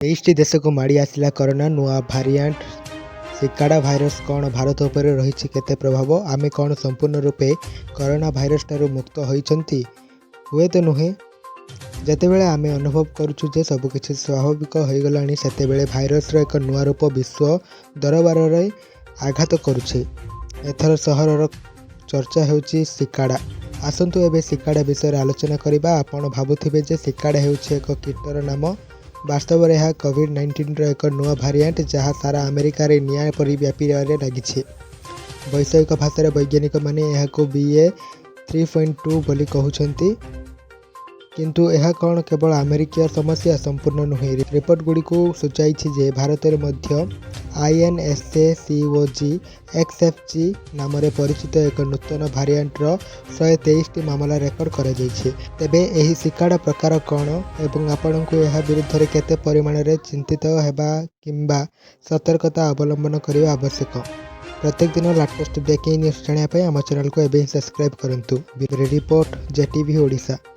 23ଟି ଦେଶକୁ ମାଡ଼ି ଆସିଲା କରୋନା ନୂଆ ଭାରିଆଣ୍ଟ ସିକାଡା ଭାଇରସ, କ'ଣ ଭାରତ ଉପରେ ରହିଛି କେତେ ପ୍ରଭାବ? ଆମେ କ'ଣ ସମ୍ପୂର୍ଣ୍ଣ ରୂପେ କରୋନା ଭାଇରସଠାରୁ ମୁକ୍ତ ହୋଇଛନ୍ତି? ହୁଏତ ନୁହେଁ। ଯେତେବେଳେ ଆମେ ଅନୁଭବ କରୁଛୁ ଯେ ସବୁକିଛି ସ୍ୱାଭାବିକ ହୋଇଗଲାଣି, ସେତେବେଳେ ଭାଇରସର ଏକ ନୂଆ ରୂପ ବିଶ୍ୱ ଦରବାରରେ ଆଘାତ କରୁଛି। ଏଥର ସହରର ଚର୍ଚ୍ଚା ହେଉଛି ସିକାଡା। ଆସନ୍ତୁ ଏବେ ସିକାଡା ବିଷୟରେ ଆଲୋଚନା କରିବା। ଆପଣ ଭାବୁଥିବେ ଯେ ସିକାଡା ହେଉଛି ଏକ କୀଟର ନାମ। ବାସ୍ତବରେ ଏହା କୋଭିଡ-19ର ଏକ ନୂଆ ଭାରିଆଣ୍ଟ, ଯାହା ସାରା ଆମେରିକାରେ ନିଆଁ ପରି ବ୍ୟାପିବାରେ ଲାଗିଛି। ବୈଷୟିକ ଭାଷାରେ ବୈଜ୍ଞାନିକମାନେ ଏହାକୁ BA.3.2 ବୋଲି କହୁଛନ୍ତି। କିନ୍ତୁ ଏହା କ'ଣ କେବଳ ଆମେରିକୀୟ ସମସ୍ୟା? ସମ୍ପୂର୍ଣ୍ଣ ନୁହେଁ। ରିପୋର୍ଟଗୁଡ଼ିକ ସୂଚାଇଛି ଯେ ଭାରତରେ ମଧ୍ୟ INSACOG XFG ନାମରେ ପରିଚିତ ଏକ ନୂତନ ଭାରିଆଣ୍ଟର 123ଟି ମାମଲା ରେକର୍ଡ କରାଯାଇଛି। ତେବେ ଏହି ସିକାଡା ପ୍ରକାର କ'ଣ ଏବଂ ଆପଣଙ୍କୁ ଏହା ବିରୁଦ୍ଧରେ କେତେ ପରିମାଣରେ ଚିନ୍ତିତ ହେବା କିମ୍ବା ସତର୍କତା ଅବଲମ୍ବନ କରିବା ଆବଶ୍ୟକ? ପ୍ରତ୍ୟେକ ଦିନ ଲାଟେଷ୍ଟ ବ୍ରେକିଂ ନ୍ୟୁଜ୍ ଜାଣିବା ପାଇଁ ଆମ ଚ୍ୟାନେଲକୁ ଏବେ ହିଁ ସବସ୍କ୍ରାଇବ୍ କରନ୍ତୁ। Bureau report, JTV Odisha.